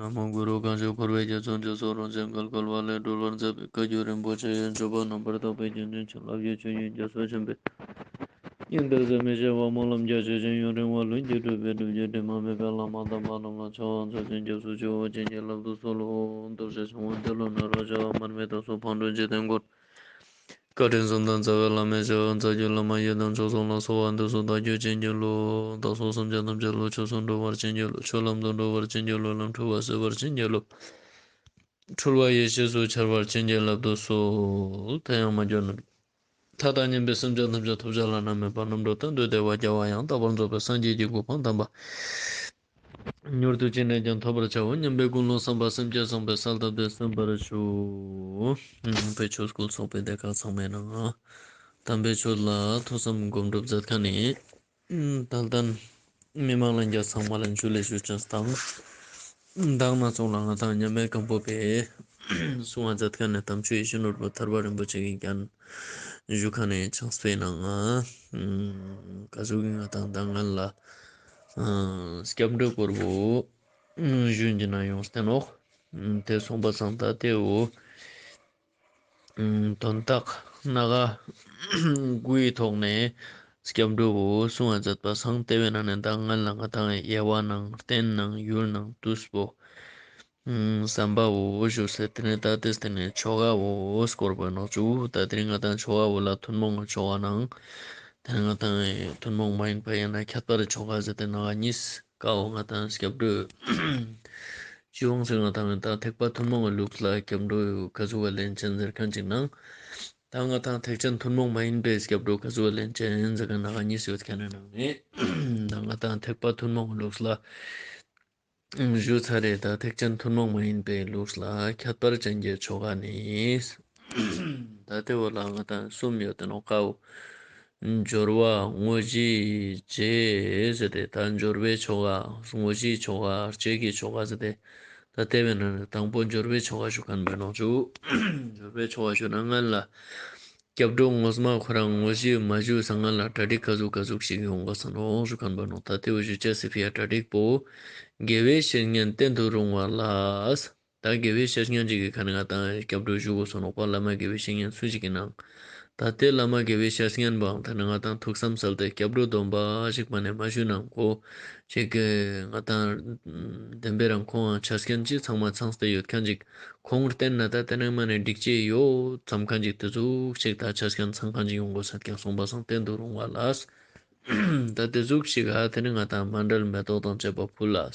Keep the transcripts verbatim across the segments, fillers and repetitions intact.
ན་མོ་གུ་རུ། གང་ཞིག་འཁོར་བའི་རྒྱ་མཚོ་འཇིགས་སུ་རུང་ཞིང་བརྒལ་དཀའ་བ་ལས་སྒྲོལ་བར་མཛད་པའི་བཀའ་བརྒྱུད་རིན་པོ་ཆེ་ཡི་སྤྱོད་པ་རྣམ་པར་དག་པའི་རྒྱུན་ཅན་བྱིན་རླབས་ཀྱི་ཆུ་རྒྱུན་རྒྱ་མཚོ་ཆེན་པོའི་དབྱིངས་འདིར་ཟད་མི་ཤེས་པ་སྨོན་ལམ་རྒྱ་ཆེ་ཞིང་ཡུན་རིང་བ་ལྷུན་གྱིས་གྲུབ་པའི་སྒྲུབ་བརྒྱུད་དྲི་མ་མེད་པའི་བླ་མ་དམ་པ་རྣམས་ལ་ཕྱག་འཚལ་ཞིང་སྐྱབས་སུ་མཆིའོ། བྱིན་གྱིས་བརླབ་ཏུ་གསོལ་ལོ། རྡོ་རྗེ་འཆང་དབང་ཏེ་ལོ་ནཱ་རོ་བྱ་བ་མར་མེ་མདའ་སོགས་ཕག་གྲུ་འཇིག་རྟེན་མགོན། བཀའ་དྲིན་གསུམ་ལྡན་རྩ་བའི་བླ་མའི་ཞབས། རྩ་བརྒྱུད་བླ་མ་ཡི་དམ་མཆོག་གསུམ་ལ་གསོལ་བ་འདེབས་སོ། བདག་རྒྱུད་བྱིན་གྱིས་རློབས། བདག་སོགས་སེམས་ཅན་ཐམས་ཅད་བློ་ཆོས་སུ་འགྲོ་བར་བྱིན་གྱིས་རློབས། ཆོས་ལམ་དུ་འགྲོ་བར་བྱིན་གྱིས་རློབས། ལམ་འཁྲུལ་བ་སེལ་བར་བྱིན་གྱིས་རློབས། འཁྲུལ་བ་ཡེ་ཤེས་སུ་འཆར་བར་བྱིན་གྱིས་བརླབ་ཏུ་གསོལ། དེ་ཡང་མ་གྱུར་ནམ་མཁའ་དང་མཉམ་པའི་སེམས་ཅན་ཐམས་ཅད་ཐོབ་བྱ་བླ་ན་མེད་པ་རྣམ་གྲོལ་གཏན་དུ་བདེ་བ་རྒྱལ་བ་ཡང་དག་པར་རྫོགས་པའི་སངས་རྒྱས་ཀྱི་གོ་འཕང་དམ་པ་མྱུར་དུ་ཅི་ནས་ཀྱང་ཐོབ་པར་བྱའོ་སྙམ་པའི་ཀུན་སློང་བསམ་པ་སེམས་བསྐྱེད་བཟང་པོས་གསལ་བཏབ་སྟེ་གསན་པར་ཞུ། དཔེ་ཆོས་སྐུལ་ཚོགས་པའི་སྡེ་ཁག་ཚང་མའི་ནང་དམ་པའི་ཆོས་ལ་ཐོས་བསམ་སྒོམ་སྒྲུབ་མཛད་མཁན་ནི་ད་ལྟ་མི་མང་ལྷན་རྒྱས་ཚང་མ་ལ་ཇུ་ལེ་ཞུ་ཅེས་དང་། མདང་ནས་བཟུང་ལ་ང་དང་མཉམ་མེད་སྒམ་པོ་པས་གསུང་བ་མཛད་མཁན་ནི་དམ་ཆོས་ཡིད་བཞིན་ནོར་བུ་ཐར་པ་རིན་པོ་ཆེ་གི་རྒྱན་ཞུ་མཁན་ནི་ཆགས་པའི་ནང་ང་ག་ཟུག་གི་ང་དང་ད་ང་ལ་སྐྱབས་འགྲོ་སྐོར་བོ་ཞུ་ཡིན་ན་ཡོང་སྟེ་ནོག། དེ་སོང་པ་སང་ད་དེ་བོ་དོན་དག་སྣ་ཁ་དགུའི་ཐོག་ནས་སྐྱབས་འགྲོ་བོ་གསུང་བ་མཛད་པ་སང་དེ་བོའི་ནང་ནས་ད་ང་ལ་ང་དང་དབྱེ་བ་ནང་རྟེན་ནང་ཡུལ་ནང་དུས་པོ་བསམ་པ་བོ་ཞུ་སེ་དེ་ནས་ད་དེ་སྟེང་ནས་ཆོ་ག་བོ་སྐོར་བོ་ནོག་ཅུ། ད་དེ་རིང་ང་དང་ཆོ་ག་བོ་ལ་ཐུན་མོང་གི་ཆོ་ག་ནང་དེ་ནས་ང་དང་ཐུན་མོང་མ་ཡིན་པ་ཡང་ན་ཁྱད་པར་ཆོ་ག་ཟེར་ཏེ་ནང་གཉིས། ཀ་བོ་ང་དང་སྐྱབས་འགྲོ་ཅི་ཡོང་སེ་ང་དང་ད་ཐེག་པ་ཐུན་མོང་གི་ལུགས་ལ་སྐྱབས་འགྲོ་ག་ཟུག་ག་ལེན་ཅན་ཟེར་མཁན་ཅིག་ནང་། ད་ང་དང་ཐེག་ཆེན་ཐུན་མོང་མ་ཡིན་པའི་སྐྱབས་འགྲོ་ག་ཟུག་ག་ལེན་ཅན་ཟེར་མཁན་ནང་གཉིས་ཡོད་མཁན་ནི་ནང་ནས། ད་ང་དང་ཐེག་པ་ཐུན་མོང་གི་ལུགས་ལ་ཞུ་ཚར་རེ། ད་ཐེག་ཆེན་ཐུན་མོང་མ་ཡིན་པའི་ལུགས་ལ་ཁྱད་པར་ཅན་གྱི་ཆོ་ག་ནི། ད་དེ་བོ་ལ་ང་དང་གསུམ་ཡོད་དེ་ནོག་ཀ་བོ། སྦྱོར་བ། དངོས་གཞི། རྗེས་ཟེར་ཏེ་ད་སྦྱོར་བའི་ཆོ་ག། དངོས་གཞིའི་ཆོ་ག། རྗེས་ཀྱི་ཆོ་ག་ཟེར་ཏེ། ད་དེ་བོའི་ནང་ནས་དང་པོ་སྦྱོར་བའི་ཆོ་ག་ཞུ་མཁན་བོ་ནོག་ཅུ། སྦྱོར་བའི་ཆོ་ག་ཞུ་ན་སྔན་ལ་སྐྱབས་འགྲོ་ངོ་མ་ཁོ་རང་དངོས་གཞི་མ་ཞུས་སྔན་ལ་གྲ་སྒྲིག་ག་ཟུག་ག་ཟུག་ཞིག་ཡོང་དགོས་ས་ནོག་ཞུ་མཁན་བོ་ནོག། ད་དེ་བོ་ཞུ་ཅེས་སི་ཕི་ཡ་གྲ་སྒྲིག་པོ། དགེ་བའི་བཤེས་གཉེན་བསྟེན་དུ་རུང་བ་ལ། ད་དགེ་བའི་བཤེས་གཉེན་ཅིག་གི་ཁ་ནས་ང་དང་སྐྱབས་འགྲོ་ཞུ་དགོས་སོ་ནོག་པ། བླ་མ་དགེ་བའི་བཤེས་གཉེན་སུ་ཞིག་ཡིན་ནའང་། ད་དེ་བླ་མ་དགེ་བའི་བཤེས་གཉེན་པོའང་དེ་ནས་ང་དང་ཐུགས་བསམ་གསལ་ཏེ་སྐྱབས་འགྲོ་སྡོམ་པ་ཞིག་མ་ནས་མ་ཞུ་ནའང་ཁོ་ཅིག་གི་ང་དང་བདེན་པའི་རང་ཁོང་ཆ་རྐྱེན་ཅི་ཚང་མ་ཚང་སྟེ་ཡོད་མཁན་ཅིག། ཁོང་བསྟེན་ན་ད་དེ་ནས་མ་ནས་འགྲིག་ཅེས་ཡོད་བསམ་མཁན་ཅིག་དེ་ཟུག་ཅིག་ད་ཆ་རྐྱེན་ཚང་མཁན་ཅིག་ཡོང་དགོས་ས་ཀྱང་སོང་པ་སང་བསྟེན་དུ་རུང་བ་ལ། ད་དེ་ཟུག་ཞིག་ཧ་དེ་ནི་ང་དང་མཎྜལ་མེ་ཏོག་དང་བཅས་པ་ཕུལ་ལ།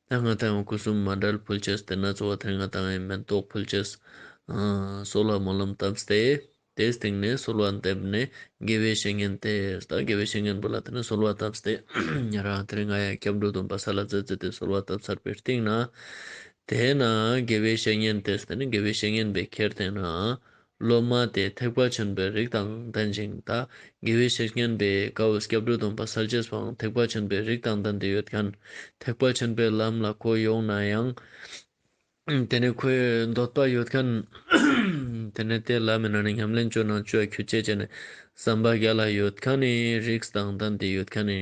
ད་ང་དང་སྐུ་གསུམ་མཎྜལ་ཕུལ་ཅེས་དེ་ན་གཙོ་བོ་དེ་ནི་ང་དང་མེ་ཏོག་ཕུལ་ཅེས། གསོལ་བ་སྨོན་ལམ་བཏབ་སྟེ། དེའི་སྟེང་ནས་གསོལ་བ་འདེབས་ནས་དགེ་བའི་བཤེས་གཉེན་དེ་ད་དགེ་བའི་བཤེས་གཉེན་པོ་ལ་དེ་ནས་གསོལ་བ་བཏབ་སྟེ། ཉེ་རང་དེ་ནི་ང་ཡ་སྐྱབས་འགྲོ་སྡོམ་པ་སལ་ལ་མཛད་མཛད་དེ་གསོལ་བ་བཏབ་ཚར་བའི་སྟེང་ན། དེ་ན་དགེ་བའི་བཤེས་གཉེན་དེ་དེ་ནི་དགེ་བའི་བཤེས་གཉེན་པོས་ཁྱེར་ཏེ་ན། སློབ་མ་དེ་ཐེག་པ་ཆེན་པོའི་རིགས་དང་ལྡན་ཞིང་ད་དགེ་བའི་བཤེས་གཉེན་པོའི་ཀ་བོ་སྐྱབས་འགྲོ་སྡོམ་པ་སལ་ཅེས་པའང་ཐེག་པ་ཆེན་པོའི་རིགས་དང་ལྡན་ཏེ་ཡོད་མཁན། ཐེག་པ་ཆེན་པོའི་ལམ་ལ་ཁོ་ཡོང་ན་ཡང་། དེ་ནས་ཁོའི་འདོད་པ་ཡོད་མཁན། དེ་ནས་དེ་ལམ་མི་ནང་ནས་ཉམས་ལེན་བཅོ་ན་བཅོ་ཁྱུ་ཅེ་ཅེ་ནས་བསམ་པ་རྒྱལ་ལ་ཡོད་མཁན་ནི་རིགས་དང་ལྡན་ཏེ་ཡོད་མཁན་ནི་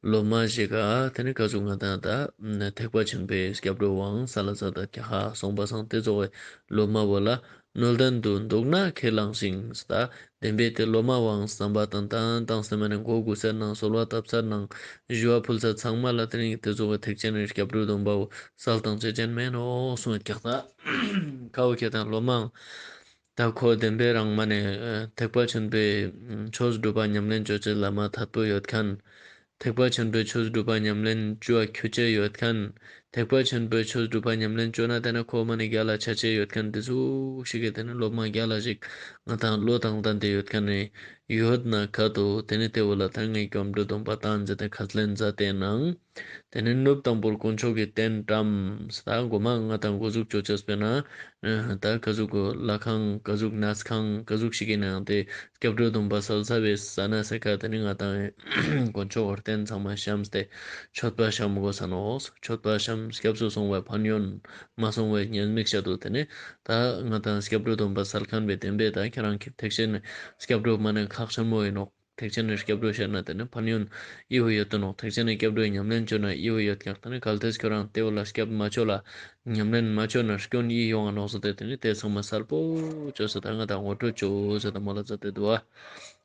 སློབ་མ་ཞིག་ག་དེ་ནས་ཀ་ཟུག་ང་དང་ད་ཐེག་པ་ཆེན་པོའི་སྐྱབས་འགྲོ་བོའང་སལ་ལ་མཛད་ད་ཀྱ་ཧ་སོང་པ་སང་དེ་ཚོ་བའི་སློབ་མ་བོ་ལ། ནུས་ལྡན་དུ་འདུག་ན་ཁས་བླངས་ཤིང་ཟེར་ད། བདེན་པའི་དེ་སློབ་མ་བོའང་བསམ་པ་དང་བཏང་བཏང་སྟེ་མ་ནས་མགོ་སྒུར་ས་ནང་གསོལ་བ་བཏབ་ས་ནང་ཞུ་བ་ཕུལ་ས་ཚང་མ་ལ་དེ་རིང་དེ་ཚོ་བའི་ཐེག་ཆེན་ནི་སྐྱབས་འགྲོ་སྡོམ་པ་བོ་སལ་བཏང་ཅེས་ཅན་མེད་ནོག་གསུངས་ཀྱག་ད། ཁ་བོ་ཁྱེད་དང་སློབ་མའང་ད་ཁོ་བདེན་པའི་རང་མ་ནས་ཐེག་པ་ཆེན་པོའི་ཆོས་སྒྲུབ་པ་ཉམས་ལེན་བཅོ་ཅེས་བླ་མ་ཐད་པོ་ཡོད་མཁན། ཐེག་པ་ཆེན་པོའི་ཆོས་སྒྲུབ་པ་ཉམས་ལེན་བཅོ་བ་ཁྱུ་ཅེ་ཡོད་མཁན། ཐེག་པ་ཆེན་པོའི་ཆོས་སྒྲུབ་པ་ཉམས་ལེན་བཅོ་ན་དེ་ན་ཁོ་མ་ནི་རྒྱལ་ལ་ཆ་ཅེས་ཡོད་མཁན་དེ་ཟུག་ཞིག་གི་དེ་ནི་སློབ་མ་རྒྱལ་ལ་ཞིག་ང་དང་བློ་དང་ལྡན་ཏེ་ཡོད་མཁན་ནི་ཡོད་ན་ཁ་ཐུག་དེ་ནི་དེ་བོ་ལ་ད་ངས་སྐྱབས་འགྲོ་སྡོམ་པ་བཏང་མཛད་དེ་ཁས་ལེན་མཛད་དེ་ནང་། དེ་ནི་ནུབ་དང་པོར་དཀོན་མཆོག་གི་རྟེན་བཀྲམ་ས་མགོ་མ་ང་དང་འགོ་ཟུག་བཅོ་ཅེས་པས་ན། ད་ཀ་ཟུག་གི་ལྷ་ཁང་ཀ་ཟུག་གནས་ཁང་ཀ་ཟུག་ཞིག་གི་ནང་དེ། སྐྱབས་འགྲོ་སྡོམ་པ་སལ་ས་བའི་ས་ན་ས་ཁ་དེ་ནི་ང་དང་དཀོན་མཆོག་གི་རྟེན་ཚང་མ་བཤམས་ཏེ་མཆོད་པ་བཤམ་དགོས་ས་ནོག། མཆོད་པ་བཤམས། སྐྱབས་སུ་སོང་བའི་ཕན་ཡོན་མ་སོང་བའི་ཉེས་དམིགས་བཤད་དོ། དེ་ནི་ད་ང་དང་སྐྱབས་འགྲོ་སྡོམ་པ་སལ་མཁན་བའི་བདེན་པའི་ད་ཁྱེད་རང་གི་ཐེག་ཆེན་སྐྱབས་འགྲོ་མ་ནི་ཁག་ཆེན་མོ་ཡིན་ནོག། ཐེག་ཆེན་ནི་སྐྱབས་འགྲོ་ཤེས་ན་དེ་ནི་ཕན་ཡོན་ཨི་བོ་ཡོད་དེ་ནོག། ཐེག་ཆེན་ནི་སྐྱབས་འགྲོའི་ཉམས་ལེན་བཅོ་ན་ཨི་བོ་ཡོད་ཀྱག། དེ་ནི་གལ་ཏེ་ཁྱོ་རང་དེ་བོ་ལ་སྐྱབས་མ་བཅོལ་ལ་ཉམས་ལེན་མ་བཅོ་ན་སྐྱོན་ཨི་ཡོང་ང་ནོག་ཟེར་ཏེ་དེ་ནི་དེ་ཚང་མ་གསལ་པོ་བཅོས་ཏེ་ད་ང་དང་ངོ་སྤྲོད་བཅོས་ཏེ་མོལ་ལ་མཛད་དེ་འདུག་པ།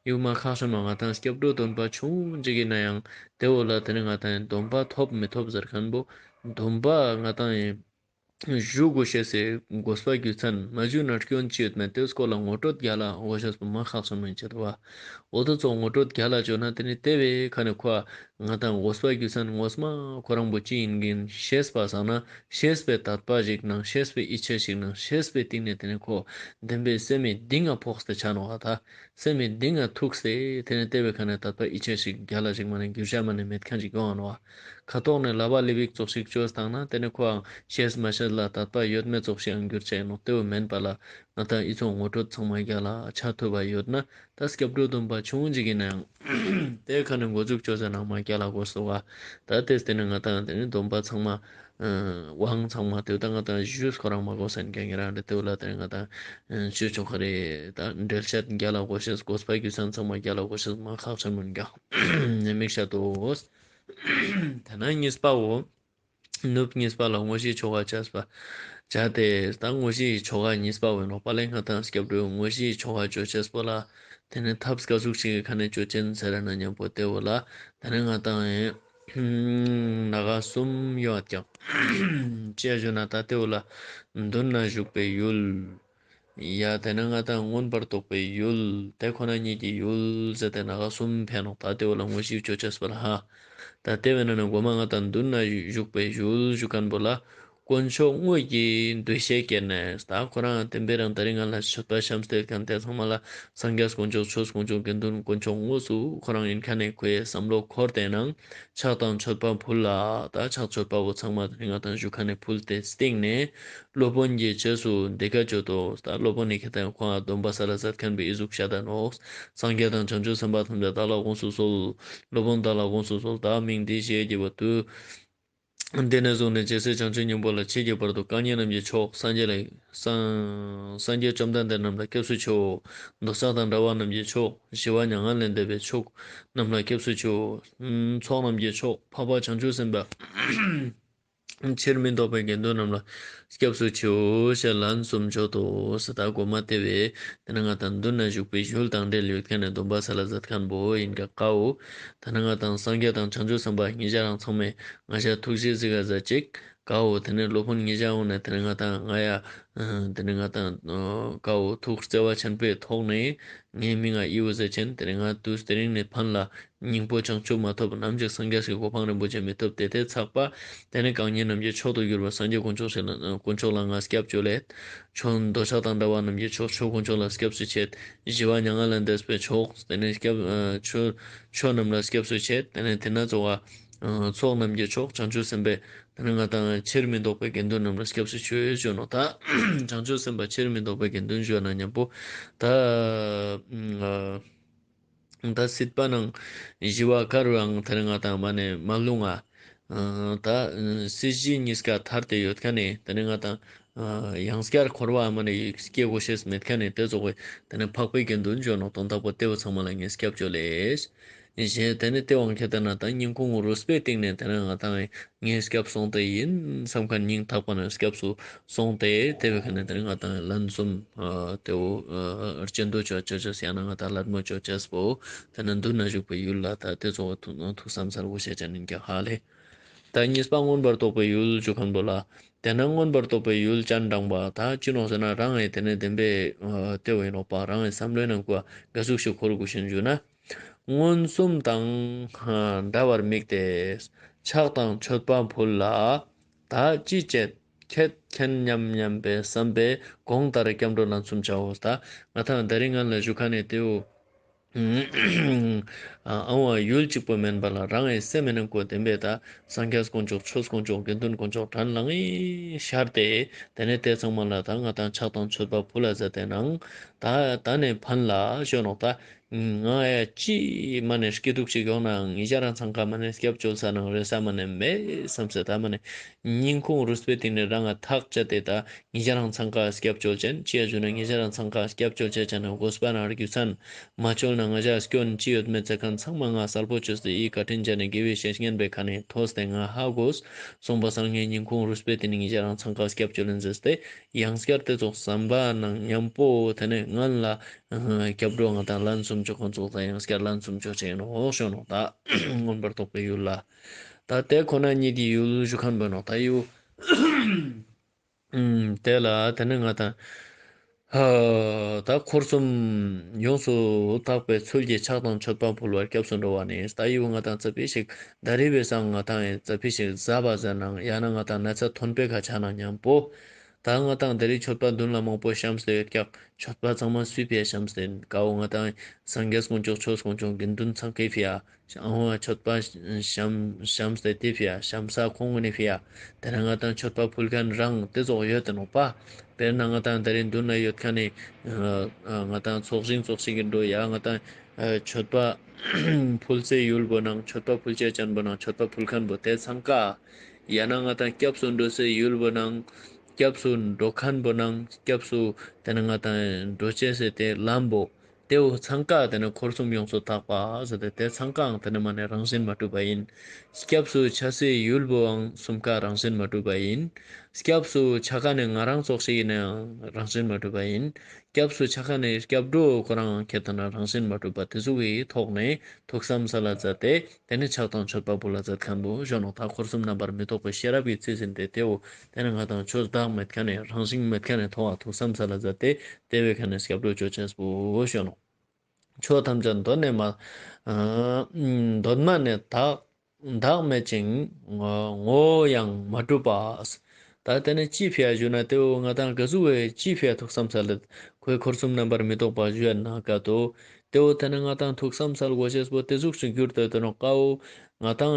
ཡུལ་མ་ཁག་ཆེན་མ་ང་དང་སྐྱབས་འགྲོ་སྡོམ་པ་ཆུང་ཅིག་ཡིན་ན་ཡང་དེ་བོ་ལ་དེ་ནི་ང་དང་སྡོམ་པ་ཐོབ་མི་ཐོབ་ཟེར་མཁན་པོ་སྡོམ་པ་ང་དང་ཡིན། ཞུ་དགོས་ཤེས་སི་དགོས་པ་རྒྱུ་མཚན་མ་ཞུས་ན་སྐྱོན་ཅི་ཡོད་མེད་དེ་སྐོར་ལ་ངོ་སྤྲོད་རྒྱག་ལ་དགོས་ཤེས་པོ་མ་ཁག་ཆེན་མོ་ཡིན་ཆེད་དོ། འོ་དེ་ཚོ་ངོ་སྤྲོད་རྒྱག་ལ་བཅོ་ན་དེ་ནི་དེ་བས་ཁ་ནས་ཁོ་ང་དང་དགོས་པ་རྒྱུ་མཚན་ངོ་མ་ཁོ་རང་པོ་ཅི་ཡིན་གིན་ཤེས་པ་སང་ན་ཤེས་པའི་དད་པ་ཞིག་ནང་ཤེས་པའི་ཡིད་ཆེས་ཤིག་ནང་ཤེས་པའི་སྟེང་ནས་དེ་ནི་ཁོ་བདེན་པའི་སེམས་མི་གཏིང་ང་ཕོག་སྟེ་ཆ་ནོག་ད། སེམས་མི་གཏིང་ང་ཐུག་སྟེ་དེ་ནི་དེ་བས་ཁ་ནས་དད་པ་ཡིད་ཆེས་ཤིག་རྒྱ་ལ་ཞིག་མ་ནས་འགྱུར་བྱ་མ་ནས་མེད་མཁན་ཞིག་ཡོང་ང་ནོག། ཁ་ཐོག་ནས་ལབ་པ་ལི་བིག་ཙོགས་ཤིག་བཅོས་བཏང་ན་དེ་ནི་ཁོའང་ཤེས་མ་ཤེས་ལ་དད་པ་ཡོད་མེད་ཙོགས་ཤིག་ཡང་འགྱུར་ཆ་ཡིན་ནོག། དེ་བོ་མེན་པ་ལ་ང་དང་ཨི་ཚོ་ངོ་སྤྲོད་ཚང་མ་རྒྱ་ལ་ཆ་ཐུབ་པ་ཡོད་ན་ད་སྐྱབས་འགྲོ་སྡོམ་པ་ཆུང་ཅིག་ཡིན་ན་ཡང་དེ་ཁ་ནས་འགོ་འཛུགས་བཅོས་ས་ནང་མ་རྒྱ་ལ་དགོས་སོ་བ། ད་དེ་དེ་ནི་ང་དང་དེ་ནི་སྡོམ་པ་ཚང་མ་དབང་ཚང་མ་དེ་ད་ང་དང་ཞུས་ཁོ་རང་མ་དགོས་ས་ཡིན་ཀྱང་ངེ་རང་དེ་དེ་བོ་ལ་དེ་ནི་ང་དང་ཞུས་ཆོག་ག་རེད། ད་འགྲེལ་བཤད་རྒྱ་ལ་དགོས་ཤེས་དགོས་པ་རྒྱུ་མཚན་ཚང་མ་རྒྱ་ལ་དགོས་ཤེས་མ་ཁག་ཆེན་མོ་ཡིན་ཀྱང་དམིགས་བྱ་དོ། དེ་ན་གཉིས་པའོ། ནུབ་གཉིས་པ་ལ་དངོས་གཞིའི་ཆོ་ག་བྱས་པ། བྱ་སྟེ་ད་དངོས་གཞིའི་ཆོ་ག་གཉིས་པ་བོ་ཡིན་ནོག་པ་ལས་ང་དང་སྐྱབས་འགྲོའི་དངོས་གཞིའི་ཆོ་ག་བཅོ་བྱས་པོ་ལ། དེ་ནས་ཐབས་ག་ཟུག་ཅིག་གི་ཁ་ནས་བཅོ་ཅན་ཟེར་ན་མཉམ་པོ་དེ་བོ་ལ། དེ་ནས་ང་དང་ཡིན། ནག་གསུམ་ཡོད་ཀྱང་། ཅི་ཞུ་ན་ད་དེ་བོ་ལ། མདུན་ན་བཞུགས་པའི་ཡུལ། ཡ་དེ་ནས་ང་དང་མངོན་པར་རྟོགས་པའི་ཡུལ། དེ་ཁོ་ན་ཉིད་ཀྱི་ཡུལ་ཟེར་ཏེ་ནག་གསུམ་ཕན་ནོག། ད་དེ་བོ་ལ་དངོས་གཞི་བཅོ་ཅེས་པ་ལ་ཧ། ད་དེ་བས་ན་ནི་གོ་མ་ང་དང་མདུན་ན་བཞུགས་པའི་ཡུལ་ཞུ་མཁན་པོ་ལ། དཀོན་མཆོག་དངོས་ཀྱི་འདུ་ཤེས་སྐྱེས་ནས་ད་ཁོ་རང་བསྟན་པའི་རང་ད་རིང་ང་ལ་མཆོད་པ་བཤམས་ཏེ་མཁན་དེ་ཚང་མ་ལ་སངས་རྒྱས་དཀོན་མཆོག་ཆོས་དཀོན་མཆོག་དགེ་འདུན་དཀོན་མཆོག་དངོས་སུ་ཁོ་རང་ཡིན་མཁན་ནི་ཁོའི་བསམ་བློ་འཁོར་ཏེ་ནང་ཕྱག་དང་མཆོད་པ་ཕུལ་ལ། ད་ཕྱག་མཆོད་པ་བོ་ཚང་མ་ད་རིང་ང་དང་ཞུ་མཁན་ནི་ཕུལ་ཏེ་སྟེང་ནས། སློབ་དཔོན་གྱི་རྗེས་སུ་འདི་སྐད་བརྗོད་དོ། ད་སློབ་དཔོན་ནི་ཁྱེད་དང་ཁོང་ང་སྡོམ་པ་ས་ལ་མཛད་མཁན་པའི་ཨི་ཟུག་བཤད་ད་ནོག། སངས་རྒྱས་དང་བྱང་ཆུབ་སེམས་དཔའ་ཐམས་ཅད་བདག་ལ་དགོངས་སུ་གསོལ། སློབ་དཔོན་བདག་ལ་དགོངས་སུ་གསོལ། བདག་མིང་འདི་ཞེས་བགྱི་བ་དུས། འདི་ནས་བཟུང་ནས་ཇི་སྲིད་བྱང་ཆུབ་སྙིང་པོ་ལ་མཆིས་ཀྱི་བར་དུ་རྐང་གཉིས་རྣམས་ཀྱི་མཆོག་སངས་རྒྱས་ལ་སངས་སངས་རྒྱས་བཅོམ་ལྡན་འདས་རྣམས་ལ་སྐྱབས་སུ་མཆིའོ། འདོད་ཆགས་དང་བྲལ་བ་རྣམས་ཀྱི་མཆོག་ཞི་བ་མྱ་ངན་ལས་འདས་པའི་མཆོག་རྣམས་ལ་སྐྱབས་སུ་མཆིའོ། ཚོགས་རྣམས་ཀྱི་མཆོག་འཕགས་པ་བྱང་ཆུབ་སེམས་དཔའ། ཕྱིར་མི་ལྡོག་པའི་དགེ་འདུན་རྣམས་ལ་སྐྱབས་སུ་མཆིའོ་ཞེས་ལན་གསུམ་བརྗོད་དོ་ཟེར། ད་གོ་མ་དེ་བས་དེ་ནས་ང་དང་མདུན་ན་བཞུགས་པའི་ཡུལ་དང་འབྲེལ་ཡོད་མཁན་ནི་སྡོམ་པ་ས་ལ་མཛད་མཁན་པོ་ཡིན་ཀ་ཀའོ། དེ་ནས་ང་དང་སངས་རྒྱས་དང་བྱང་ཆུབ་སེམས་དཔའ་ཉེ་ཞ་རང་ཚང་མས་ང་ཞ་ཐུགས་རྗེ་གཟིགས་ག་ཟ་ཅིག་ཀའོ། དེ་ནས་སློབ་དཔོན་ཉེ་ཞ་འོང་ནས་དེ་ནས་ང་དང་ང་ཡ་དེ་ནས་ང་དང་ཀའོ་ཐུགས་བརྩེ་བ་ཆེན་པོའི་ཐོག་ནས་ངའི་མིང་ང་ཨི་བོ་ཟེར་ཅན་དེ་ནས་ང་དུས་དེ་རིང་ནས་ཕན་ལ། སྙིང་པོ་བྱང་ཆུབ་མ་ཐོབ། ནམ་ཞིག་སངས་རྒྱས་ཀྱི་གོ་འཕང་རིན་པོ་ཆེ་མི་ཐོབ། དེ་ལྟའི་ཚགས་པ། དེ་ནས་རྐང་གཉིས་རྣམས་ཀྱི་མཆོག་ཏུ་གྱུར་པ་སངས་རྒྱས་དཀོན་མཆོག་ཞིག་ལ་དཀོན་མཆོག་ལ་ང་སྐྱབས་བཅོལ་ལེ། ཆོས་འདོད་ཆགས་དང་བྲལ་བ་རྣམས་ཀྱི་མཆོག་ཆོས་དཀོན་མཆོག་ལ་སྐྱབས་སུ་མཆི། ཞི་བ་མྱ་ངན་ལས་འདས་པའི་མཆོག་དེ་ནས་སྐྱབས་ཆོས་ཆོས་རྣམས་ལ་སྐྱབས་སུ་མཆི། དེ་ནས་དེ་ན་ཚོགས་ཚོགས་རྣམས་ཀྱི་མཆོག་བྱང་ཆུབ་སེམས་དཔའི་དེ་ནས་ང་དང་ཕྱིར་མི་ལྡོག་པའི་དགེ་འདུན་རྣམས་ལ་སྐྱབས་སུ་མཆི་ཞུ་ནོག། ད་བྱང་ཆུབ་སེམས་དཔའ་ཕྱིར་མི་ལྡོག་པའི་དགེ་འདུན་ཞུ་ན་མཉམ་པོ་ད། ད་སྲིད་པ་ནང་ཞི་བ་གར་བའང་དེ་ནས་ང་དང་མ་ནས་མ་ལྷུང་ང་། ད་སྲིད་ཞི་གཉིས་ཀ་ཐར་ཏེ་ཡོད་མཁན་ནི་དེ་ནས་ང་དང་ཡང་སྐྱར་འཁོར་བ་མ་ནས་སྐྱེ་དགོས་ཤེས་མེད་མཁན་ནི་དེ་ཚོགས་པའི་དེ་ནས་འཕགས་པའི་དགེ་འདུན་ཞུ་ནོག། དོན་དག་པོ་དེ་བོ་ཚང་མ་ལ་ངས་སྐྱབས་བཅོལ་ལེ། ཞེས་དེ་ནས་དེ་དབང་ཁྱེད་ལྟ་ན་ད་སྙིང་ཁུང་རུས་པའི་གཏིང་ནས་དེ་ནས་ང་དང་ངས་སྐྱབས་སོང་སྟེ་ཡིན་བསམ་མཁན་སྙིང་ཐག་པ་ནས་སྐྱབས་སུ་སོང་སྟེ་དེ་བས་ཁ་ནས་དེ་ནས་ང་དང་ལན་གསུམ་དེ་བོ་སྤྱི་འདུ་ཆོ་ཆོ་ཆོ་ཡང་ན་ང་དང་ལད་མོ་ཆོ་ཆེས་པོ་དེ་ནས་མདུན་ན་བཞུགས་པའི་ཡུལ་ལ་ད་དེ་ཚོ་ཐུགས་བསམ་གསལ་བོ་བཤད་ཅན་ཡིན་ཀྱང་ཧ་ལེ། ད་གཉིས་པ་མངོན་པར་རྟོགས་པའི་ཡུལ་ཞུ་མཁན་པོ་ལ་དེ་ན་མངོན་པར་རྟོགས་པའི་ཡུལ་སྤྱན་དྲངས་པ་ད་ཅི་ནོག་ཟེར་ན་རང་ངི་དེ་ནས་བདེན་པའི་དེ་བོ་ཡིན་ནོག་པ། རང་ངི་བསམ་བློའི་ནང་ག་ག་ཟུག་ཞིག་འཁོར་དགོས་ཤེས་ཞུ་ན། མངོན་སུམ་དང་འདྲ་བར་དམིགས་ཏེ་ཕྱག་དང་མཆོད་པ་ཕུལ་ལ། ད་ཅི་བྱེད་ཁྱེད་མཁྱེན་སྙམ་སྙམ་པའི་བསམ་པས་གོང་ལྟར་སྐྱབས་འགྲོ་ལན་གསུམ་བྱའོ། ད་ང་དང་དེ་རིང་ང་ལ་ཞུ་མཁན་ནི་དེ་བོ་ཨང་བ་ཡུལ་གཅིག་པོ་མིན་པ་ལ་རང་ངི་སེམས་མི་ནང་གོ་བདེན་པའི་ད་སངས་རྒྱས་དཀོན་མཆོག་ཆོས་དཀོན་མཆོག་དགེ་འདུན་དཀོན་མཆོག་དྲན་ལང་ངི་ཤར་ཏེ་དེ་ནས་དེ་ཚང་མ་ལ་ད་ང་དང་ཕྱག་དང་མཆོད་པ་ཕུལ་ལ་ཟེར་ཏེ་ནང་ད་ད་ནས་ཕན་ལ་ཞུ་ནོག་ད། ང་ཡ་ཅི་མ་ནེ་སྐྱིད་སྡུག་ཅིག་ཡོང་ནའང་ཉེ་ཞ་རང་ཚང་ཀ་མ་ནེ་སྐྱབས་བཅོལ་ས་ནང་རེ་ས་མ་ནེ་མེད་བསམ་སེ་ད་མ་ནེ་སྙིང་ཁུང་རུས་པའི་གཏིང་ནེ་རང་ང་ཐག་བཅད་དེ་ད་ཉེ་ཞ་རང་ཚང་ཀ་སྐྱབས་བཅོལ་ཅན་ཅི་ཡ་ཞུ་ན་ཉེ་ཞ་རང་ཚང་ཀ་སྐྱབས་བཅོལ་ཅན་ཅན་ན་དགོས་པ་ན་རྒྱུ་མཚན་མ་བཅོལ་ན་ང་ཞ་སྐྱོན་ཅི་ཡོད་མེད་ཚེ་ཁན་ཚང་མ་ང་གསལ་པོ་བཅོས་ཏེ་ཨི་བཀའ་དྲིན་ཅན་ནི་དགེ་བའི་བཤེས་གཉེན་པའི་ཁ་ནེ་ཐོས་ཏེ་ང་ཧ་གོས་སོང་པ་སང་ངའི་སྙིང་ཁུང་རུས་པའི་གཏིང་ནེ་ཉེ་ཞ་རང་ཚང་ཀ་སྐྱབས་བཅོལ་ལེན་ཟེར་ཏེ་ཡང་སྐྱར་དེ་ཚོགས་བསམ་པ་ནང་མཉམ་པོ་དེ་ནེ་ངན་ལ་སྐྱབས་འགྲོ་ང་དང་ལན་གསུམ་ཅོ་ཁོང་ཚོགས་ད་ཡང་སྐྱར་ལན་གསུམ་ཅོ་ཅེས་ནོག་ཞུ་ནོག་ད་མངོན་པར་རྟོགས་པའི་ཡུལ་ལ་ད་དེ་ཁོ་ན་ཉིད་ཀྱི་ཡུལ་ཞུ་ཁན་པོ་ནོག་ད་ཡུ། དེ་ལ་དེ་ནེ་ང་དང་ད་འཁོར་གསུམ་ཡོངས་སུ་དག་པའི་ཚུལ་གྱིས་ཕྱག་དང་མཆོད་པ་ཕུལ་བར་སྐྱབས་སུ་འགྲོ་བ་ནི་ད་ཡུ་ང་དང་ཙ་པི་ཞིག་ད་རེ་བའི་སང་ང་དང་ཙ་པི་ཞིག་ཟ་བ་ཟ་ནང་ཡང་ན་ང་དང་ན་ཚ་ཐོན་པའི་ཁ་ཆ་ནང་མཉམ་པོ། ད་ང་དང་དེ་རིང་མཆོད་པ་མདུན་ལ་མང་པོ་བཤམས་ཏེ་ཡོད་ཀྱག་མཆོད་པ་ཚང་མ་སུའི་ཕིའ་བཤམས་ཏེ་ཀའོ་ང་དང་སངས་རྒྱས་དཀོན་མཆོག་ཆོས་དཀོན་མཆོག་དགེ་འདུན་ཚང་ཀའི་ཕིའ་ཨང་མཆོད་པ་བཤམས་བཤམས་ཏེ་དེ་ཕིའ་བཤམས་ས་ཁོང་ངི་ཕིའ་དེ་ནེ་ང་དང་མཆོད་པ་ཕུལ་ཁན་རང་དེ་ཙོགས་ཡོད་དེ་ནོག་པ། དཔེར་ན་ང་དང་དེ་རིང་མདུན་ལ་ཡོད་ཁན་ནི་ང་དང་ཚོགས་ཞིང་ཚོགས་ཞིང་གི་འགྲོ་ཡ་ང་དང་མཆོད་པ་ཕུལ་སའི་ཡུལ་བོ་ནང་མཆོད་པ་ཕུལ་ཅེས་ཅན་བོ་ནང་མཆོད་པ་ཕུལ་ཁན་བོ་དེ་ཚང་ཀ་ཡང་ན་ང་དང་སྐྱབས་སུ་འགྲོ་སའི་ཡུལ་བོ་ནང་སྐྱབས་སུ་འགྲོ་ཁན་བོ་ནང་སྐྱབས་སུ་དེ་ནེ་ང་དང་འགྲོ་ཅེས་སི་དེ་ལམ་བོ་དེ་བོ་ཚང་ཀ་དེ་ནེ་འཁོར་གསུམ་ཡོངས་སུ་དག་པ་ཟེར་ཏེ་དེ་ཚང་ཀའང་དེ་ནེ་མ་ནེ་རང་བཞིན་མ་གྲུབ་པ་ཡིན། སྐྱབས་སུ་ཆ་སའི་ཡུལ་བོའང་གསུམ་ཀ་རང་བཞིན་མ་གྲུབ་པ་ཡིན། སྐྱབས་སུ་ཆ་ཁན་ནི་ང་རང་ཙོགས་ཤིག་ཡིན་ནའང་རང་བཞིན་མ་གྲུབ་པ་ཡིན། སྐྱབས་སུ་ཆ་ཁན་ནི་སྐྱབས་འགྲོ་ཁོ་རང་ཁྱེད་དང་ན་རང་བཞིན་མ་གྲུབ་པ་དེ་ཟུག་གི་ཐོག་ནེ་ཐུགས་བསམ་སལ་ལ་མཛད་དེ་དེ་ནེ་ཕྱག་དང་མཆོད་པ་ཕུལ་ལ་མཛད་ཁན་བོ་ཞུ་ནོག་ད་འཁོར་གསུམ་རྣམ་པར་མི་རྟོག་པའི་ཤེས་རབ་ཀྱི་ཚུལ་ཟིན་ཏེ་དེ་བོ་དེ་ནེ་ང་དང་ཆོས་བདག་མེད་ཁན་ནི་རང་བཞིན་མེད་ཁན་ནི་ཐོག་ཐུགས་བསམ་སལ་ལ་མཛད་དེ་དེ་བོའི་ཁ་ནེ་སྐྱབས་འགྲོ་ཅོ་ཅེས་པོ་ཞུ་ནོག་ཆོས་ཐམས་ཅད་གདོད་ནས་མ་གདོད་མ་ནས་དག་བདག་མེད་ཅིང་ངོ་བོ་ཡང་མ་གྲུབ་པ། ད་དེ་ནེ་ཅི་ཕིའ་ཞུ་ན་དེ་བོ་ང་དང་ག་ཟུག་གི་ཅི་ཕིའ་ཐུགས་བསམ་སལ་ལེ་ཁོའི་འཁོར་གསུམ་རྣམ་པར་མི་རྟོག་པ་ཞུ་ཡ་ན་ཀ་ཏོ། དེ་བོ་དེ་ནེ་ང་དང་ཐུགས་བསམ་སལ་དགོས་ཤེས་པོ་དེ་ཟུག་ཅིག་གྱུར་ཏེ་དེ་ནོ་ཀའོ། ང་དང་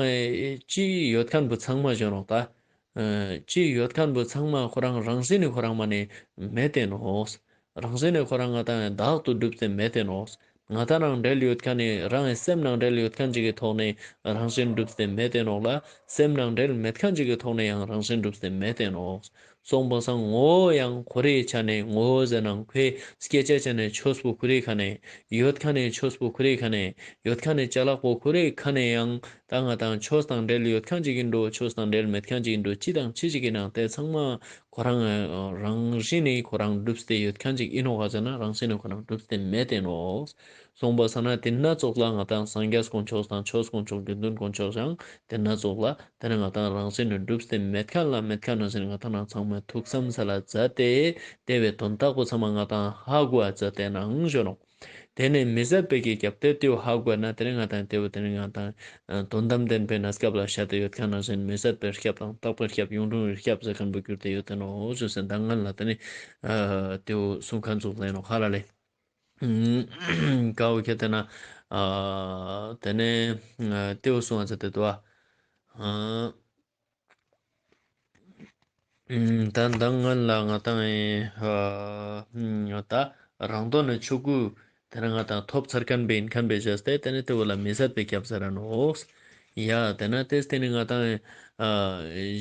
ཅི་ཡོད་ཁན་བོ་ཚང་མ་ཞུ་ནོག་ད། ཅི་ཡོད་ཁན་བོ་ཚང་མ་ཁོ་རང་རང་བཞིན་ནི་ཁོ་རང་མ་ནེ་མེད་དེ་ནོག་རང་བཞིན་ནི་ཁོ་རང་ང་དང་བདག་ཏུ་གྲུབ་སྟེ་མེད་དེ་ནོག་ང་དང་ནང་འབྲེལ་ཡོད་ཁན་ནི་རང་གི་སེམས་ནང་འབྲེལ་ཡོད་ཁན་ཅིག་གི་ཐོག་ནེ་རང་བཞིན་གྲུབ་སྟེ་མེད་དེ་ནོག་ལ། སེམས་ནང་འབྲེལ་མེད་ཁན་ཅིག་གི་ཐོག་ནེ་ཡང་རང་བཞིན་གྲུབ་སྟེ་མེད་དེ་ནོག་སོང་པ་སང་ངོ་བོ་ཡང་ཁོ་རའི་ཆ་ནེ་ངོ་བོ་ཟེར་ནང་ཁོའི་སྐྱེ་ཅེས་ཆ་ནེ་ཆོས་པོ་ཁོ་རའི་ཁ་ནེ་ཡོད་ཁན་ནི་ཆོས་པོ་ཁོ་རའི་ཁ་ནེ་ཡོད་ཁན་ནི་ཅ་ལག་པོ་ཁོ་རའི་ཁ་ནེ་ཡང་ད་ང་དང་ཆོས་དང་འབྲེལ་ཡོད་ཁན་ཅིག་ཡིན་འགྲོ་ཆོས་དང་འབྲེལ་མེད་ཁན་ཅིག་ཡིན་འགྲོ་ཅི་དང་ཅི་ཞིག་ཡིན་ནའང་དེ་ཚང་མ་ཁོ་རང་རང་བཞིན་ནི་ཁོ་རང་གྲུབ་སྟེ་ཡོད་ཁན་ཅིག་ཡིན་ནོག་ག་ཟེར་ན་རང་བཞིན་ནི་ཁོ་རང་གྲུབ་སྟེ་མེད་དེ་ནོག་སོང་པ་སང་ན་དེ་ན་ཙོགས་ལ་ང་དང་སངས་རྒྱས་དཀོན་མཆོག་དང་ཆོས་དཀོན་མཆོག་དགེ་འདུན་དཀོན་མཆོག་ཡང་དེ་ན་ཙོགས་ལ་དེ་ནེ་ང་དང་རང་བཞིན་ནི་གྲུབ་སྟེ་མེད་ཁན་ལ་མེད་ཁན་ནང་བཞིན་ང་དང་ནང་ཚང་མ་ཐུགས་བསམ་སལ་ལ་མཛད་དེ་དེ་བོའི་དོན་དག་པོ་ཚང་མ་ང་དང་ཧ་གོ་བ་མཛད་དེ་ནང་ཞུ་ནོག་དེ་ནེ་མི་ཟད་པའི་གི་སྐྱབས་དེ་དེ་བོ་ཧ་གོ་ན་དེ་ནེ་ང་དང་དེ་བོ་དེ་ནེ་ང་དང་དོན་དམ་བདེན་པའི་གནས་སྐབས་ལ་བཤད་དེ་ཡོད་ཁན་ནང་བཞིན་མི་ཟད་པའི་སྐྱབས་དང་རྟག་པའི་སྐྱབས་ཡུན་རིང་བའི་སྐྱབས་ཟེར་ཁན་བོ་གྱུར་ཏེ་ཡོད་དེ་ནོག་ཞུ་སེ་ད་ང་ལ་དེ་ནེ་དེ་བོ་གསུང་ཁན་ཚོགས་ལ་ཡིན་ནོག་ཧ་ལ་ལེ། ཀའོ་ཁྱེད་དེ་ན་དེ་ནེ་དེ་བོ་གསུང་བ་ཚེ་དེ་དུ་བ། ད་མདང་སྔོན་ལ་ང་དང་ཨེ་ཨ་ད་རང་དོན་ནི་ཆོས་སྐུ་དེ་ནི་ང་དང་ཐོབ་ཚར་མཁན་པའི་ཡིན་མཁན་པའི་བྱས་ཏེ་དེ་ནི་དེ་བོ་ལ་མི་ཟད་པའི་སྐྱབས་ཟེར་ར་ནོག། ཡ་དེ་ན་དེ་སྟེ་ནི་ང་དང་ཨེ་ཨ་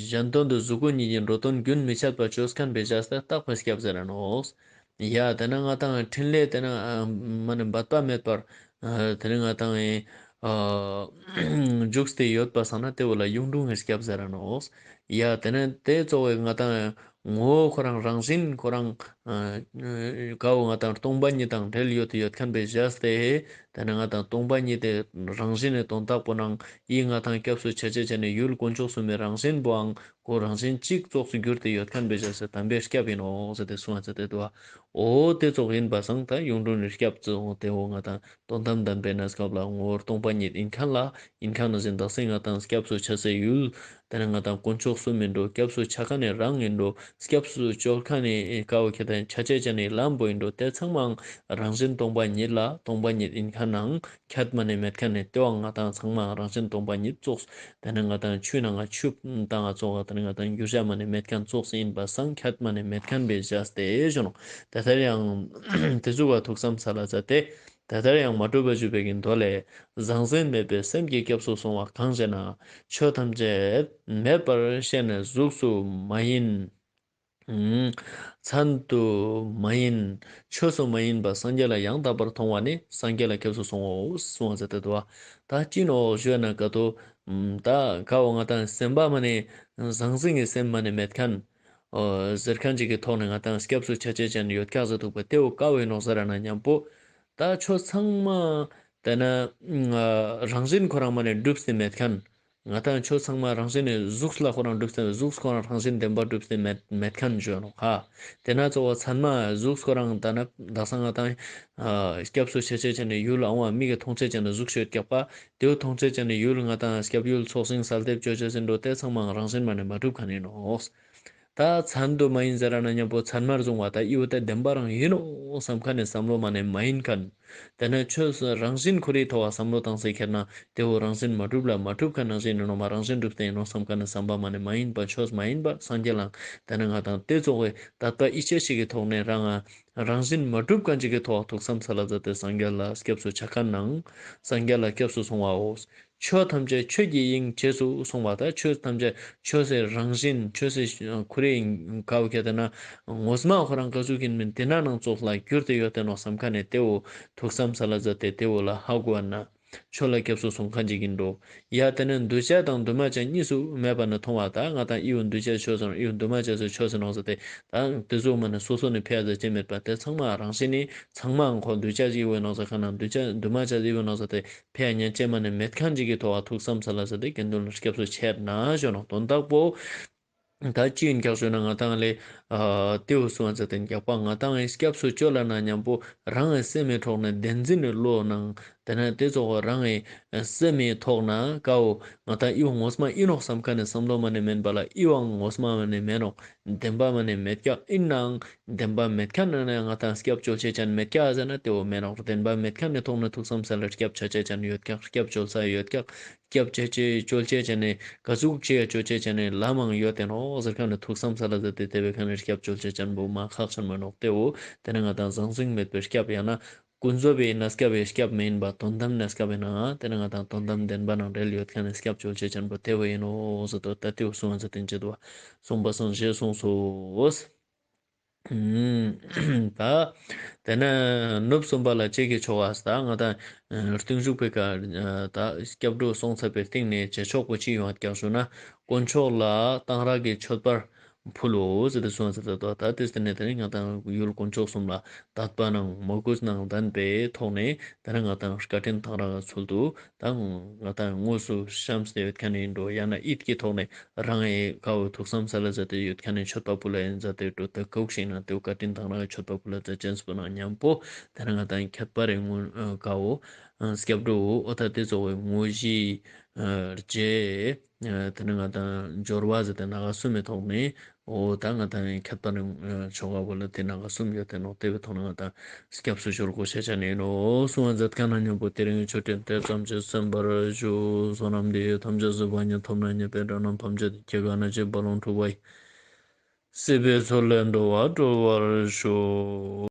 གཞན་དོན་དུ་གཟུགས་སྐུ་ཉིད་ཀྱི་འགྲོ་དོན་རྒྱུན་མི་འཆད་པ་བཅོས་མཁན་པའི་བྱས་ཏེ་རྟག་པའི་སྐྱབས་ཟེར་ར་ནོག། ཡ་དེ་ན་ང་དང་ཕྲིན་ལས་དེ་ན་ཨ་མ་ནི་འབད་པ་མེད་པར་ཨ་དེ་ནི་ང་དང་ཨེ་ཨ་འཇུག་སྟེ་ཡོད་པ་སང་ན་དེ་བོ་ལ་གཡུང་དྲུང་གི་སྐྱབས་ཟེར་ར་ནོག། ཡ་དེ་ནས་དེ་གཙོ་བོའི་ང་དང་ངོ་བོ་ཁོ་རང་རང་བཞིན་ཁོ་རང་ཨ་ཀ་བོ་ང་དང་སྟོང་པ་ཉིད་དང་འབྲེལ་ཡོད་དེ་ཡོད་མཁན་པའི་བྱས་ཏེ་དེ་ནས་ང་དང་སྟོང་པ་ཉིད་དེ་རང་བཞིན་ནི་དོན་དག་པོ་ནང་ཡི་ང་དང་སྐྱབས་སུ་ཆ་ཅེས་ནི་ཡུལ་དཀོན་མཆོག་གསུམ་མའི་རང་བཞིན་པོའང་ཁོ་རང་བཞིན་གཅིག་ཙོགས་སུ་གྱུར་ཏེ་ཡོད་མཁན་པའི་བྱས་ཏེ་དམ་པའི་སྐྱབས་ཡིན་ནོག་ཟེར་ཏེ་གསུངས་ཏེ་འདུག། འོ་དེ་ཙོགས་ཡིན་པ་སང་ད་གཡུང་དྲུང་ནི་སྐྱབས་གཙོ་བོ་དེ་བོ་ང་དང་དོན་དམ་བདེན་པའི་གནས་སྐབས་ལ་ངོ་བོ་སྟོང་པ་ཉིད་ཡིན་མཁན་ལ་ཡིན་མཁན་ནི་ཟིན་དག་སེ་ང་དང་སྐྱབས་སུ་ཆ་སའི་ཡུལ། དེ་ནས་ང་དང་དཀོན་མཆོག་གསུམ་ཡིན་འགྲོ། སྐྱབས་སུ་ཆ་མཁན་ནི་རང་ཡིན་འགྲོ། སྐྱབས་སུ་བཅོལ་མཁན་ནི་ཀ་བོ་ཁྱེད་དང་ཆ་ཅེས་ཅན་ནི་ལམ་པོ་ཡིན་འགྲོ། དེ་ཚང་མའང་རང་བཞིན་སྟོང་པ་ཉིད་ལ་སྟོང་པ་ཉིད་ཡིན་མཁན་ནང་ཁྱད་མ་ནས་མེད་མཁན་ནི་དེ་བོའང་ང་དང་ཚང་མའང་རང་བཞིན་སྟོང་པ་ཉིད་ཙོགས། དེ་ནས་ང་དང་ཆུའི་ནང་ང་ཆུ་དང་ང་ཙོགས་དེ་ནས་ང་དང་འགྱུར་བྱ་མ་ནས་མེད་མཁན་ཙོགས་ཡིན་པ་སང་ཁྱད་མ་ནས་མེད་མཁན་པའི་བྱས་ཏེ་ཞུ་ནོག། དེ་ལྟར་ཡང་དེ་ཟུག་ག་ཐུགས་བསམ་སལ་ལ་མཛད་དེ། དེ་ལྟར་ཡང་མ་གྲུབ་པ་བཞུགས་པའི་གི་མདོ་ལས། ཟང་ཟིང་མེད་པའི་སེམས་ཀྱིས་སྐྱབས་སུ་སོང་བ་གང་ཞེ་ན། ཆོས་ཐམས་ཅད་མེད་པར་ཤེས་ནས་གཟུགས་སུ་མ་ཡིན། མཚན་དུ་མ་ཡིན། ཆོས་སུ་མ་ཡིན་པ་སངས་རྒྱས་ལ་ཡང་དག་པར་མཐོང་བ་ནི་སངས་རྒྱས་ལ་སྐྱབས་སུ་སོང་ངོ་གསུངས་པ་ཟེར་ཏེ་འདུག་པ། ད་ཅི་ནོག་ཞུས་ན་ཀ་ཏོ། ད་ཀ་བོ་ང་ཏང་སེམས་པ་མ་ནེ་ཟང་ཟིང་གི་སེམས་མ་ནེ་མེད་ཁན། ཨོ་ཟེར་ཁན་ཅིག་གི་ཐོག་ནེ་ང་ཏང་སྐྱབས་སུ་ཆ་ཅེས་ཅན་ཡོད་ཀྱག་ཟེར་འདུག་པ། ཏེ་བོ་ཀ་བོ་ཨིན་ནོག་ཟེར་ན་ཉམ་པོ། ད་ཆོས་ཚང་མ་ཏེ་ན་རང་བཞིན་ཁོ་རང་མ་ནེ་གྲུབ་སྟེ་མེད་ཁན། ང་ཏང་ཆོས་ཚང་མ་རང་བཞིན་ནི་གཟུགས་ལ་ཁོ་རང་གྲུབ་སྟེ་གཟུགས་ཁོ་རང་རང་བཞིན་བདེན་པ་གྲུབ་སྟེ་མེད་མེད་ཁན་ཞུ་ནོག་ཧ། ཏེ་ན་གཙོ་བོ་ཚད་མ་གཟུགས་ཁོ་རང་ད་ན་དག་ས་ང་ཏང་ཨ་སྐྱབས་སུ་ཆ་ཅེས་ཅན་ནི་ཡུལ་ལ་འོང་བ་མིག་གི་མཐོང་ཅེས་ཅན་ནི་གཟུགས་ཤིག་ཡོད་ཀྱག་པ། ཏེ་བོ་མཐོང་ཅེས་ཅན་ནི་ཡུལ་ང་ཏང་སྐྱབས་ཡུལ་ཚོགས་ཞིང་གསལ་འདེབས་ཅོ་ཅེས་ཟེར་འགྲོ་ཏེ་ཚང་མའང་རང་བཞིན་མ་ནེ་མ་གྲུབ་ཁན་ཨིན་ནོག། ད་མཚན་དུ་མ་ཡིན་ཟེར་ན་ཉམ་པོ་མཚན་མར་བཟུང་བ་ད་འི་བོ་ཏེ་བདེན་པ་རང་ཨིན་ནོག་སམ་ཁན་ནི་སམ་བློ་མ་ནེ་མ་ཡིན་ཁན། ཏེ་ནེ་ཆོས་རང་བཞིན་ཁོ་རའི་ཐོག་བ་སམ་བློ་བཏང་སྟེ་ཁྱེར་ན་ཏེ་བོ་རང་བཞིན་མ་གྲུབ་ལ་མ་གྲུབ་ཁན་རང་བཞིན་ཨིན་ནོག་མ་རང་བཞིན་གྲུབ་སྟེ་ཨིན་ནོག་སམ་ཁན་ནི་སམ་པ་མ་ནེ་མ་ཡིན་པ་ཆོས་མ་ཡིན་པ་སངས་རྒྱས་ལའང་ཏེ་ནེ་ང་ཏང་ཏེ་ཙོགས་སི་དད་པ་ཡིད་ཆེས་ཤིག་གི་ཐོག་ནེ་རང་ང་རང་བཞིན་མ་གྲུབ་ཁན་ཅིག་གི་ཐོག་ཐུགས་བསམ་སལ་ལ་མཛད་དེ་སངས་རྒྱས་ལ་སྐྱབས་སུ་ཆ་ཁན་ནང་སངས་རྒྱས་ལ་སྐྱབས་སུ་སོང་བའོ། ཆོས་ཐམས་ཅད་ཁྱོད་ཀྱི་དབྱིངས་རྗེས་སུ་སོང་བ་ད་ཆོས་ཐམས་ཅད་ཆོས་སི་རང་བཞིན་ཆོས་སི་ཁོ་རའི་ཀ་བོ་ཁྱེར་ཏེ་ན་ངོ་མ་ཁོ་རང་ཀ་ཟུག་ཨིན་མིན་ཏེ་ན་ནང་ཙོགས་ལ་གྱུར་ཏེ་ཡོད་དེ་ནོག་སམ་ཁན་ནི་ཏེ་བོ་ཐུགས་བསམ་སལ་ལ་མཛད་དེ་ཏེ་བོ་ལ་ཧ་གོ་བ་ན། ཆོས་ལ་སྐྱབས་སུ་སོང་ཁན་ཅིག་ཨིན་འགྲོ། ཡ་ཏེ་ནེ་འདུས་བྱས་དང་འདུས་མ་བྱས་གཉིས་སུ་མེད་པ་ནི་མཐོང་བ་ད་ང་ཏང་འི་བོ་འདུས་བྱས་ཆོས་སོང་འི་བོ་འདུས་མ་བྱས་སུ་ཆོས་སོང་ནོག་ཟེར་ཏེ་ད་ཏེ་ཙོགས་མ་ནེ་སོ་སོ་ནེ་ཕེ་ཡ་ཟེར་ཅེས་མེད་པ་ཏེ་ཚང་མ་རང་བཞིན་ནི་ཚང་མའང་ཁོ་འདུས་བྱས་ཨིན་བོ་ནོག་ཟེར་ཁན་ན་འདུས་བྱས་འདུས་མ་བྱས་ཨིན་བོ་ནོག་ཟེར་ཏེ་ཕེ་ཡ་ཉན་ཅེས་མ་ནེ་མེད་ཁན་ཅིག་གི་ཐོག་བ་ཐུགས་བསམ་སལ་ལ་མཛད་དེ་དགེ་འདུན་ལ་སྐྱབས་སུ་ཆ་ཅེས་ན་ཞུ་ནོག་དོན་དག་པོ། ད་ཅི་ཨིན་ཀྱག་ཞུ་ན་ང་ཏང་ལེ། ཨ་ཏེ་བོ་སུ་ཨ་ཛ་ཏེ་ཨིན་ཀྱག་པ་ང་ཏང་ངི་སྐྱབས་སུ་བཅོལ་ལ་ན་ཉམ་པོ་རང་ངི་སེམས་མི་ཐོག་ནེ་བདེན་འཛིན་ནི་བློ་ནང་ཏེ་ནེ་ཏེ་ཙོགས་རང་ངི་སེམས་མི་ཐོག་ན་ཀ་བོ་ང་ཏང་འི་བོ་ངོ་མ་ཨིན་ནོག་སམ་ཁན་ནི་སམ་བློ་མ་ནེ་མེན་པ་ལ་འི་བོའང་ངོ་མ་མ་ནེ་མེན་ནོག་བདེན་པ་མ་ནེ་མེད་ཀྱག་ཨིན་ནའང་བདེན་པ་མེད་ཁན་ནི་ང་ཏང་སྐྱབས་བཅོལ་ཅེས་ཅན་མེད་ཀྱག་ཟེར་ན་ཏེ་བོ་མེན་ནོག་བདེན་པ་མེད་ཁན་ནི་ཐོག་ནེ་ཐུགས་བསམ་སལ་ལ་སྐྱབས་ཆ་ཅེས་ཅན་ཡོད་ཀྱག་སྐྱབས་བཅོལ་ས་ཡོད་ཀྱག་སྐྱབས་ཆ་ཅེས་བཅོལ་ཅེས་ཅན་ནི་ཀ་ཟུག་ཅིག་ཡ་བཅོལ་ཅེས་ཅན་ནི་ལམ་མང་ཡོད་དེ་ནོག་ཟེར་ཁན་ནི་ཐུགས་བསམ་སལ་ལ་མཛད་དེ་ཏེ་བོའི་ཁ་ནེ་སྐྱབས་བཅོལ་ཅེས་ཅན་བོ་མ་ཁག་ཅན་མ་ནོག་ཏེ་བོ། ཏེ་ནེ་ང་ཏང་ཟང་ཟིང་མེད་པའི་སྐྱབས་ཡང་ན་ཀུན་རྫོབ་པའི་གནས་སྐབས་པའི་སྐྱབས་མེན་པ་དོན་དམ་གནས་སྐབས་ཡིན་ན་ཏེ་ནེ་ང་ཏང་དོན་དམ་བདེན་པ་ནང་འབྲེལ་ཡོད་ཁན་ནི་སྐྱབས་བཅོལ་ཅེས་ཅན་བོ་ཏེ་བོ་ཨིན་ནོག་ཟེར་ཏོ་ད་ཏེ་བོ་གསུངས་པ་ཟེར་ཏེ་ཅི་དུ་བ་གསུངས་པ་སང་ཞེས་གསུངས་སོ། ད་ཏེ་ནེ་ནུབ་གསུམ་པ་ལ་ཅིག་གི་ཆོ་ག་ད་ང་ཏང་རྟིང་ཞུགས་པའི་ཀ་ད་སྐྱབས་འགྲོ་སོང་ཚར་བའི་རྟིང་ནེ་རྗེས་ཆོག་པོ་ཅི་ཡོང་བ་ཀྱང་ཞུ་ན་དཀོན་མཆོག་ལ་གཏང་རག་གི་མཆོད་པར་ཕུལ་ལོ་ཟེར་ཏེ་གསུངས་ཟེར་ཏེ་ད་ཏེ་ནེ་ཏེ་ནེ་ང་ཏང་ཡུལ་དཀོན་མཆོག་གསུམ་ལ་དད་པ་ནང་མོས་གུས་ནང་ལྡན་པའི་ཐོག་ནེ་ཏེ་ནེ་ང་ཏང་བཀའ་དྲིན་གཏང་རག་གི་ཚུལ་དུ་ད་ང་ཏང་དངོས་སུ་བཤམས་ཏེ་ཡོད་ཁན་ནི་འགྲོ་ཡང་ན་ཡིད་ཀྱི་ཐོག་ནེ་རང་ངི་ཀ་བོ་ཐུགས་བསམ་སལ་ལ་མཛད་དེ་ཡོད་ཁན་ནི་མཆོད་པ་ཕུལ་ལ་ཡིན་མཛད་དེ་འགྲོ་ད་གུག་ཤིང་ན་ཏེ་བོ་བཀའ་དྲིན་གཏང་རག་གི་མཆོད་པ་ཕུལ་ལ་མཛད་ཅེས་པོ་ནང་མཉམ་པོ་ཏེ་ནེ་ང་ཏང་ཁྱད་པར་རེ་དངོས་ཀ་བོ་སྐྱབས་འགྲོ་འོ་ད་ཏེ་ཙོགས་པའི་དངོས་གཞི་རྗེས་ཏེ་ནེ་ང་ཏང་སྦྱོར་བ་ཟེར་ཏེ་ནང་ག་གསུམ་མི་ཐོག་ནེ་འོ་ད་ང་ཏང་ཁྱད་པར་ཆོ་ག་བོ་ལ་ཏེ་ནང་ག་གསུམ་ཡོད་དེ་ནོག་ཏེ་བོའི་ཐོག་ནེ་ང་ཏང་སྐྱབས་སུ་སྦྱོར་དགོས་ཤེས་ཅན་ཨིན་ནོག་གསུངས་པ་མཛད་ཁན་ནི་མཉམ་པོ་དེ་རིང་མཆོད་སྤྲིན་དེ་ཙམ་གྱིས་གསན་པར་ཞུ། བསོད་ནམས་འདི་ཡིས་ཐམས་ཅད་གཟིགས་པ་ཉིད། ཐོབ་ནས་ཉེས་པའི་དགྲ་རྣམས་ཕམ་བྱས་ཏེ། སྐྱེ་རྒ་ན་འཆིའི་རྦ་ཀློང་འཁྲུགས་པ་ཡི། སྲིད་པའི་མཚོ་ལས་འགྲོ་བ་སྒྲོལ་བར་ཤོག།